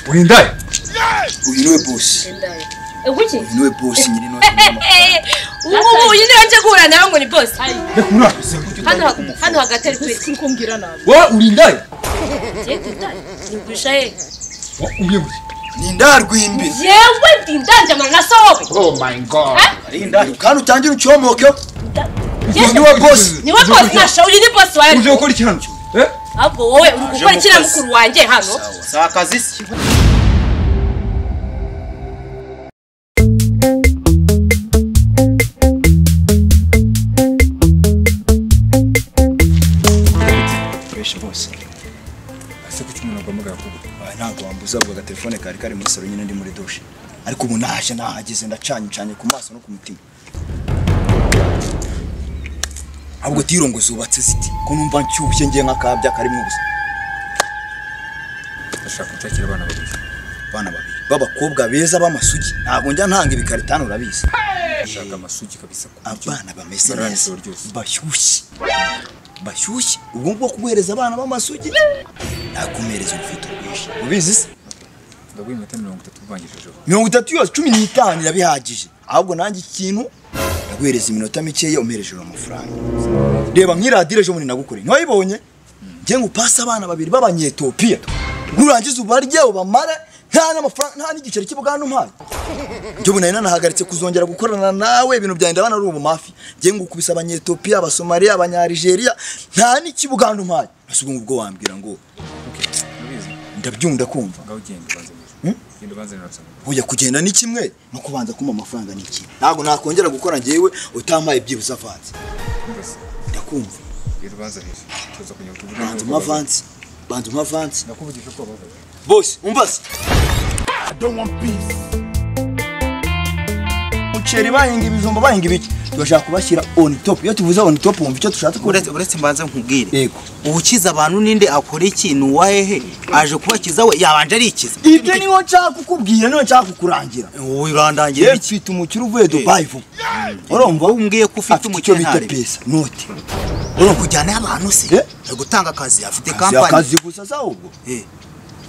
Uri indaya? Uyu niwe boss. Indaya. Uguki? Uyu niwe boss nyiri no. Ubu uyu niwe nje guhura nawe ngo ni boss. Reka urapse. Hano hagati ari kwezi kumbwira nabi. Wowe uri indaya? Jye ndaya. Nigusha he? Ugiye gute? Ni indaya rwimbi. Yewe ndi indaya mara na sobe. Oh my god. Ari indaya. Kandi utangire ucyomoke. Uyu niwe boss. Niwe boss nasha uyu ni boss wawe. Uje gukora iki hano? Eh? Ahubwo wowe uri gukora iki na mukuru wanjye hano? Sakazi se. Fresh boss. Ase kuki umuntu agombaga kuba? Ntabwo wambuza ubwo agatelefone kari kari muri salo nyine ndi muri douche. Ariko ubu naje nahageze ndacanye ku maso no ku mutima. Ahubwo tirongo zubatse ziti ko numva nshyushye ngiye nk'akabya karimo ubusa. Ndashaka gutakira abana babiri. Abana babiri b'abakobwa beza b'amasugi. Ntabwo njya ntanga ibikaritano urabizi. Ndashaka amasugi kabisa. Abana bameze neza. Bashyushye. Bashyushye. Ubwo ngubwo kuguhereza abana b'amasugi nakumereza urufito rwinshi. Ubizi se? Ndaguha iminota 30 uvangijejeho. 30 yose 15 irabihagije. Ahubwo nanjye ikintu ndaguhereza iminota mikeya umpereje amafaranga. Reba nk'iradire ejo bundi nagukoreye. Ntiwayibonye? Ngiye ngupasa abana babiri b'abanyetopia. Nurangiza ubarye ubamare nta n'amafaranga nta n'igiceri cy'ubuganda umpaye. Njye ubu nari nanahagaritse kuzongera gukorana nawe ibintu byanjye ndabana ari ubu mafi. Ngiye ngukubisa abanyetopia, abasomaliya, abanyarigeria nta n'ikibuganda umpaye. Ese ubwo ngubwo wambwira ngo ndabyumva kumva. Ngaho ugenda ubanze neza. Genda ubanze neza. Oya kugenda ni kimwe no kubanza kumpa amafaranga ni kimwe. Ntabwo nakongera gukora njyewe utampaye byibuze avance. Ndakumva. Genda ubanze neza. Tuza kujya tuvuga. Banza umpa avance. Banza umpa avance. Ndakuvugisha ko wababaye. Boss, umva se. I don't want peace. Umuceri bahinga ibijumba bahinga ibiki. Turashaka kubashyira on top. Iyo tuvuze on top wumva icyo tushatse kuvuga. Uretse mbanze nkubwire. Yego. Ubukiza abantu ninde akora iki nuwahehe aje kubakiza we yabanje arikiza. Ibyo niho nshaka kukubwira niho nshaka kukurangira. Wowe urandangira iki? Mfite umukire uvuye Dubai vuba. Urumva umbwiye ko ufite umukire bita pesa note. Urumva kujyana abantu se? Ari gutanga akazi afite company. Akazi gusa ahubwo.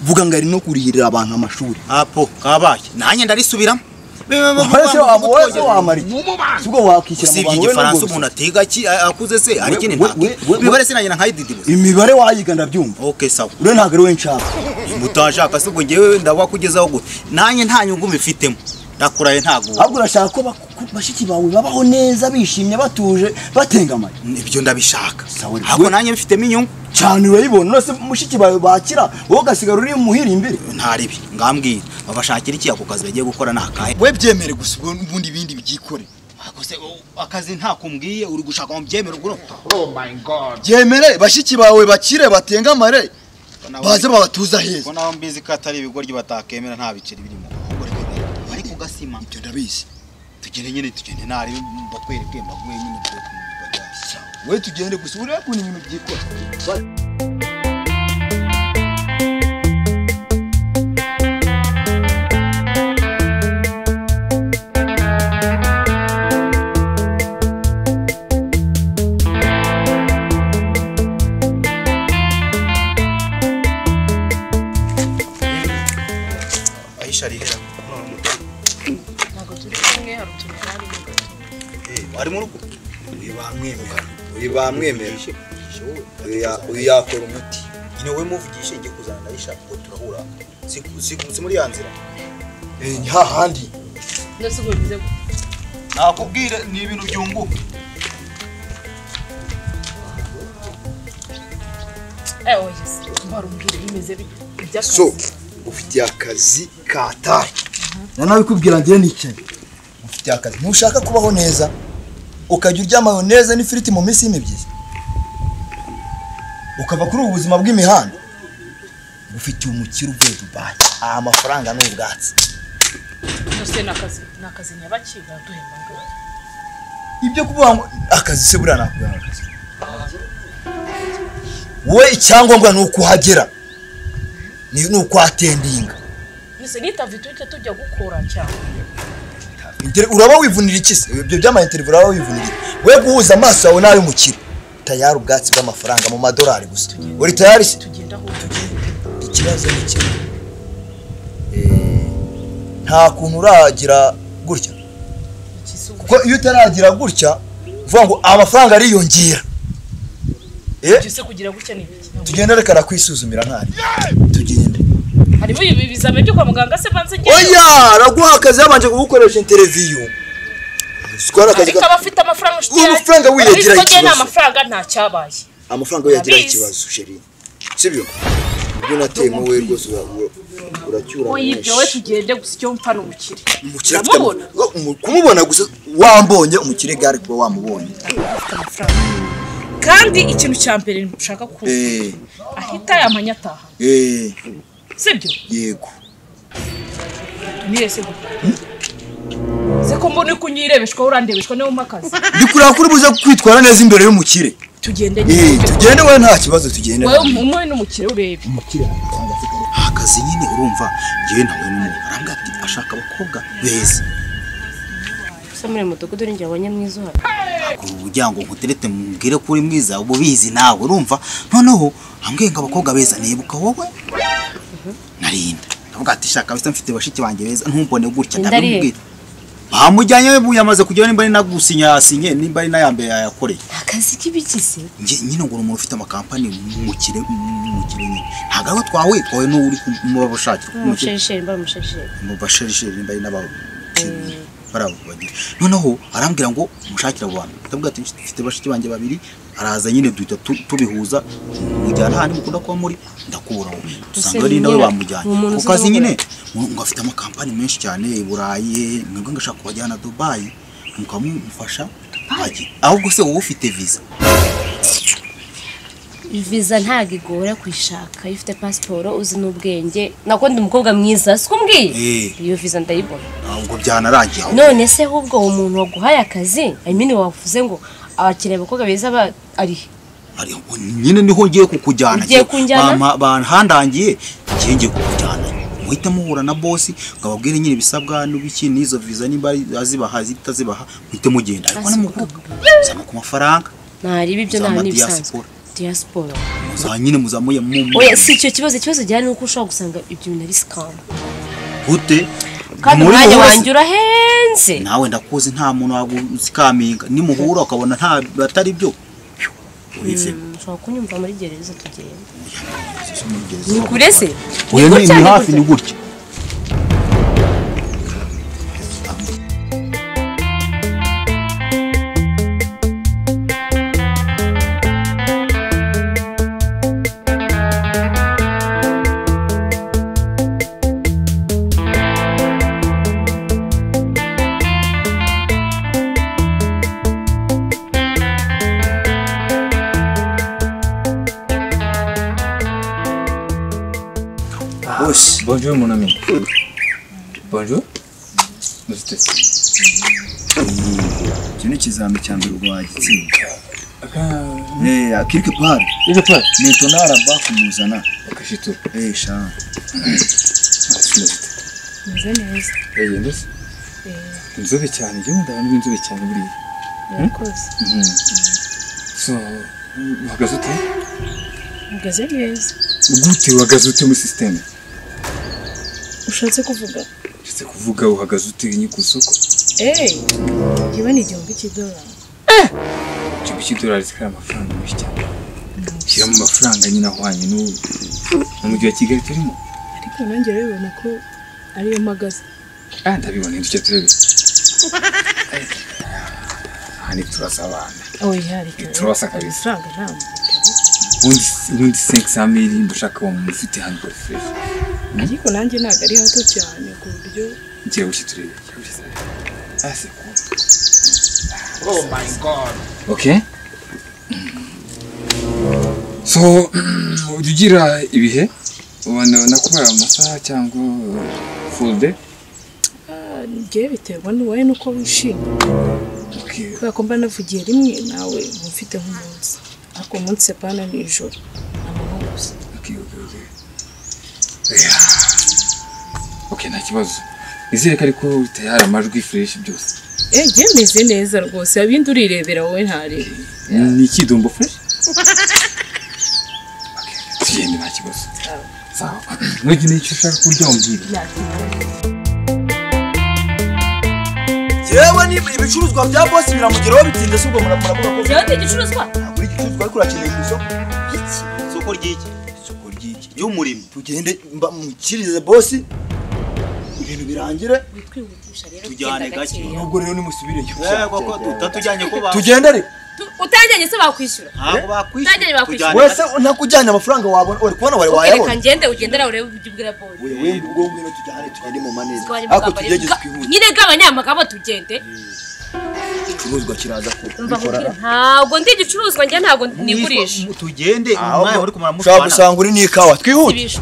Vuga ngo ari no kurihirira abantu amashuri. Apo kabaye. Nanjye ndarisubiramo. Ubwo wakishyira mu bantu igifaransa umuntu atiga akuze se ari kini nta imibare sinagenda nkayididibuza imibare wayiga ndabyumva. Okay sawa. Ure ntabwo ari we nshaka. Mutashaka se ubwo ngewe ndabakugezaho gute? Nanjye nta nyungu mbifitemo. Ndakuraye ntago. Ahubwo urashaka ko bashiki bawe babaho neza bishimye batuje batengamaye. Ibyo ndabishaka. Ahubwo nanjye mbifitemo inyungu. Cyane urayibona nose mushiki bawe bakira wowe ugasigara uri muhira imbere. Ntaribi ngambwira babashakira iki ako kazi bagiye gukora nakahe. We byemere gusa ubwo ubundi ibindi byikore. Akose akazi nta kumbwiye uri gushaka mu byemere ubwo. Oh my god. Byemere bashiki bawe bakire batengamare baze babatuza heza. Ko naho mbizi ko atari ibigoryi batakemera nta biceri birimo. Bari kugasima. Ibyo ndabizi. Tugende nyine tugende ntari bakwereke mbaguye nyine byo. We tugende gusa urebe ukuntu ibintu byikora. Aisha arihera. Ntabwo turi kumwe hari utuntu ari mu gato. Ari mu rugo. Uyu bamwemera. Uyu yakora umuti. Nyine we muvugishe ngiye kuzana na Aisha ngo turahura. Si muri ya nzira. Ni hahandi. Ndetse ubwo bize gute? Nakubwire ni ibintu byunguka. Oya mbarumbwire bimeze iby'akazi. So ufitiye akazi katari. Nanabikubwira ngiye nicaye. Ufitiye akazi. Ntushaka kubaho neza. Ukajya urya mayoneze n'ifiriti mu minsi y'imibyizi. Ukava kuri ubu buzima bw'imihanda. Ufitiye umukire uvuye Dubai. Amafaranga ni ubwatsi. Nose nakazi nyabakiga duhemba ngo. Ibyo kuvuga ngo akazi se buriya nakubwira akazi. Wowe icyangombwa ni ukuhagera. Ni ukwatendinga. Nise nitavi tuhite tujya gukora cyane. Uraba wivunira iki se? Ibyo by'ama interview uraba wivunira iki? We guhuza amaso yawe n'ayo mukire. Tayari ubwatsi bw'amafaranga mu madolari gusa. Uri tayari se? Tugenda aho Ikibazo ni kimwe. Nta kuntu uragira gutya. Kuko iyo utaragira gutya uvuga ngo amafaranga ariyongera. Ese kugira gutya ni ibiki? Tugende reka nakwisuzumira ntari. Tugende. Harimo ibi bizame byo kwa muganga se banze ngiye. Oya, araguha akazi yabanje kugukoresha interview. Skora akazi. Ariko abafite amafaranga nshuti yanjye. Amafaranga wiyagira ikibazo. Nta mafaranga nta cyabaye. Amafaranga wiyagira ikibazo chérie. Sibyo? Ibyo nateye wowe rwose uracyura. Oya ibyo we tugende gusa icyo mpfa n'ubukire. Umukire afite kumubona gusa wambonye umukire gare kuba wamubonye. Kandi ikintu cya mbere nshaka kuvuga ahita yamanya ataha. Sibyo? Yego. Nirese gute? Se ko mbona kunyirebeshwa urandebeshwa niwe umakazi. Ndikura kuri buze kwitwara neza imbere y'umukire. Tugende tugende we nta kibazo tugende. Wewe umwe n'umukire urebe. Umukire akazi nyine urumva ngiye nawe n'umuntu arambwira ati ashaka abakobwa beza. Se muri mudugudu ninjye abonye mwiza uhari. Kugira ngo nkuterete mbwire ko uri mwiza ubu bizi nawe urumva noneho ambwiye ngo abakobwa beza nibuka wowe narinda ndavuga ati shaka bisa mfite bashiki banjye beza ntumbone gutya ndabimubwira bamujyanye yamaze kujya nimba ari nagusinya yasinye nimba ari nayambe yayakoreye akazi k'ibiki se nyine ngo umuntu ufite amakampani mukire nyine ntago aho twahuye twawe n'uri mubashakira umushesheri mba umushesheri mubashesheri nimba ari n'aba barabagira noneho arambwira ngo mushakira abo bantu ndavuga ati mfite bashiki banjye babiri araza nyine duhita tubihuza mujyana handi mukunda kuba muri ndakubura wowe dusanga ari nawe bamujyanye ku kazi nyine ngo afite amakampani menshi cyane i Burayi mwebwe ngashaka kubajyana Dubai mukamufasha ahubwo se wowe ufite visa visa ntago igora kuyishaka iyo ufite pasiporo uzi n'ubwenge nako ndi umukobwa mwiza siko mbwiye iyo visa ndayibona ubwo byanarangiye none se ahubwo uwo muntu waguhaye akazi I mean wavuze ngo abakeneye abakobwa beza ari nyine niho ngiye kukujyana banhandangiye ngiye kukujyana muhite muhura na boss ngo ababwire nyine ibisabwa n'ibiki n'izo visa nimba azibaha zitazibaha muhite mugenda ariko n'umukobwa zama ku mafaranga ntari ibyo nta n'ibisanzwe diaspora muza nyine muzamuye mu oya si icyo kibazo ikibazo gihari nuko ushobora gusanga ibyo bintu ari scam gute kandi umwanya wanjye urahenze nawe ndakuzi nta muntu wagusikaminga nimuhura ukabona nta batari byo ushobora kunyumva muri gereza tugenda ni kure se oya ni hafi ni gutya Bonjour mon ami. Bonjour. Iki ni ikizami cya mbere ubwo wagitsinda. Quelque part. Quelque part. Maintenant araba kumuzana. Akashito. Sha. Meze neza. Ndetse. Inzobe cyane, njye nkunda abantu b'inzobe cyane buriya. Murakoze. So, uhagaze ute? Uhagaze neza. Gute uhagaze ute muri système? Ushatse kuvuga? Ushatse kuvuga uhagaze ute ni ku isoko? Njyewe ni $1000. $1000 zikari amafaranga menshi cyane. Shyiramo amafaranga nyine ahwanye n'umujyi wa Kigali turimo. Ariko nanjye urabibona ko ariyo mpagaze. Ndabibona icyo turebe. Aha ni turasa abana. Oya reka. Turasa kabisa. Amafaranga ntabwo. Ubundi 500 000 ndashaka uwo muntu ufite hano kuri fresh. Ariko nanjye ntabwo ari hato cyane ku buryo ngiye gushya turebe. C'est cool. Oh my God. Okay. So, ujya ugira ibihe ubona nakubara amasaha cyangwa full day? Njye biterwa n'uwaye nuko wishimye. Kubera ko mba navugiye rimwe nawe uba mfite nk'umunsi. Ariko umunsi sepana ni ijoro. Amanywa gusa. Okay. Okay, nta kibazo. Nizere ko ariko tayari amajwi fresh byose. Njye meze neza rwose. Abindi urirebera wowe ntarebe. Ni ikidumbo fresh? Okay, tugende nta kibazo. Sawa. Nugire icyo ushaka kurya umbwire. Yewe ni ibicuruzwa bya boss biramugeraho bitinze se ubwo muravuga ko Jewe ndi igicuruzwa? Ntabwo uri igicuruzwa ariko urakeneye ku isoko. Iki? Isoko ry'iki? Isoko ry'iki? Ry'umurimo. Tugende mukirize boss ibintu birangire. Witwihutisha rero tujyane gake. Nubwo rero nimusubireyo. Yego ko tutatujyanye ko ba. Tugende ariko. Utanjyanye se bakwishyura? Ntabwo bakwishyura. Utanjyanye bakwishyura. Wese ntakujyanye amafaranga wabona uri kubona wari wayabona. Reka ngende ugendera urebe ibyo ubwira boss. Wewe ubwo ngwino tujyane tugende mu maneza. Ariko tugegeze twihute. Nyine gabanya amagambo tugende. Igicuruzwa kiraza kubikora. Ntabwo ndi igicuruzwa njye ntabwo nigurisha. Tugende umwanya uri kumara mushwana. Ushobora gusanga uri n'ikawa twihute.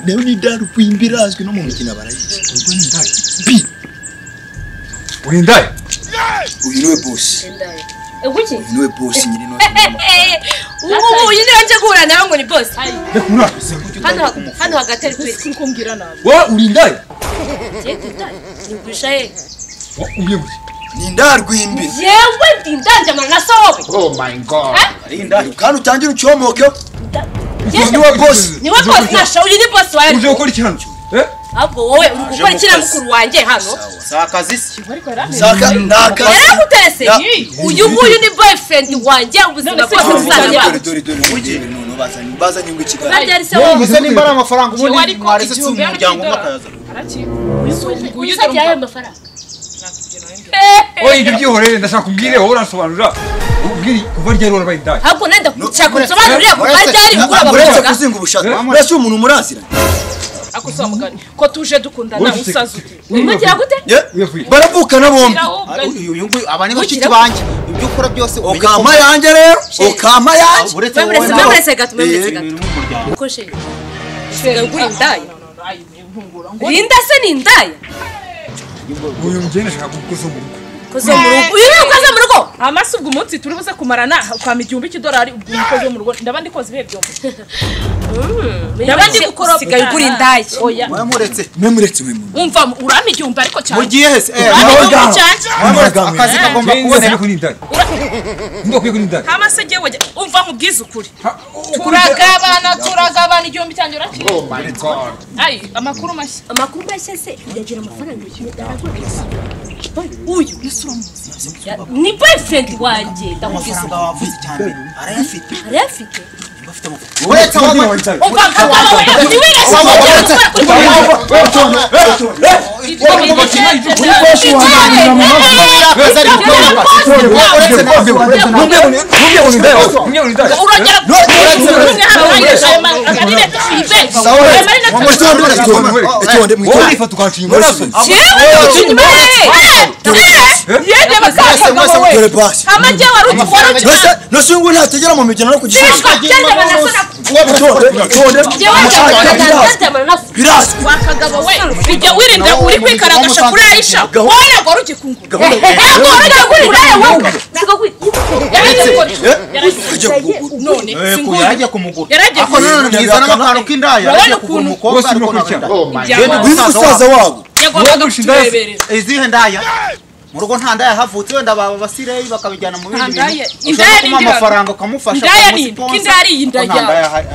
Nayo ni daru kwimbira azwi no mu mikino barayizi. Ubwo ni ndaya. Bi. Uri ndaya? Uyu niwe boss. Ndaya. Uguki? Uyu niwe boss nyiri no. Ubu uyu niwe nje guhura nawe ngo ni boss. Reka mura. Hano hagati ari kwezi. Kumbwira nabi. Wowe uri ndaya? Je ndaya. Nigurisha he? Ugiye gute? Ni ndarwimbi. Yewe ndi ndanja mana na sobe. Oh my god. Ari ndaya. Kandi utangire ucyomoke. Niwe boss. Niwe boss nasha uyu ni boss wawe. Uje gukora iki hano? Eh? Ahubwo wowe uri gukora iki na mukuru wanjye hano? Sakazi se. Saka nakazi. Yaraguterese. Uyu nguyu ni boyfriend wanjye ubuzima bwose buzajya. Dore dore dore none bazanye bazanye ngo ikigali. Babyari se wowe. Gusa nimba ari amafaranga ubundi mwarese si umuryango umwe akayaza. Uyu uzajya ayo mafaranga. Oye ibyo byihorere ndashaka kubwire wowe uransobanurira. Ubwiri kuva ryari warabaye indaya. Ahubwo nenda kushaka unsobanurire kuva ryari gukura abakobwa. Uretse kuzinga ubushaka. Mbese umuntu murazira. Ako so mugani ko tuje dukundana usaza ute. Umugira gute? Baravukana bombi. Uyu nguyu abane bashiki banjye. Ibyo ukora byose okama yanjye rero. Okama yanjye. Uretse gato, uretse gato. Uko she. Siga gukura indaya. Linda se ni indaya. Uyu mugeni ashaka gukoza mu rugo. Koza mu rugo. Uyu ni ukoza mu rugo. Amase ubwo umunsi turi buze kumarana kwama igihumbi cy'idolari ubwo umukozi wo mu rugo ndaba ndi koza ibihe byombi. Ndaba ndi gukora sigaye ugura indaya. Oya. Mwamuretse. Mwamuretse mwe. Umva urama igihumbi ariko cyane. Mugiye hese. Akazi kagomba kuboneka kuri indaya. Ndakwiye kuri indaya. Amase jewe umva nkubwize ukuri. Turagabana igihumbi cyanjye urakira. Oh my god. Ai amakuru mashya. Amakuru mashya se yagira amafaranga Uyu ni boyfriend wanjye ndakubwiza. Amafaranga wavuze cyane arayafite. Arayafite. Bafite amafaranga. Uretse wowe umva Nose ntatugera mu mikino no kugisha. Wakagabo we ujya wirinda uri kwikaragasha kuri Aisha wowe ntabwo wari ugikungura yaragiye kumugura ariko none mwiza n'akantu k'indaya yaragiye kugura umukobwa ariko uyu musaza wabo yagombaga kutureberera izihe ndaya mu rugo nta ndaya havutse wenda baba basireyi bakabijyana mu bindi bintu indaya ni amafaranga ukamufasha indaya ni indaya ari indaya hano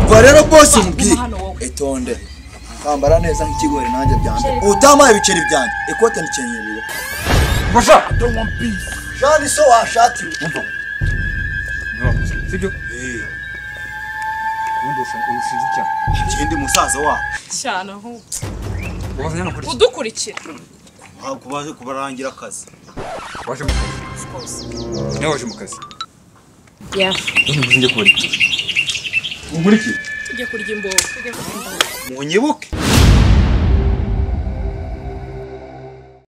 ubwo rero boss mubwire etonde kwambara neza nk'ikigori nanjye byanjye utamaye ibiceri byanjye ikote nikenyereye basha don't want peace jani so washati umva sibyo ubundi ushinze icyaha ikindi musaza wa cyane ahubwo udukurikira kubarangira akazi waje mu kazi nawe waje mu kazi yeah none ngiye kubara iki ungura iki tujye kurya imboga munyibuke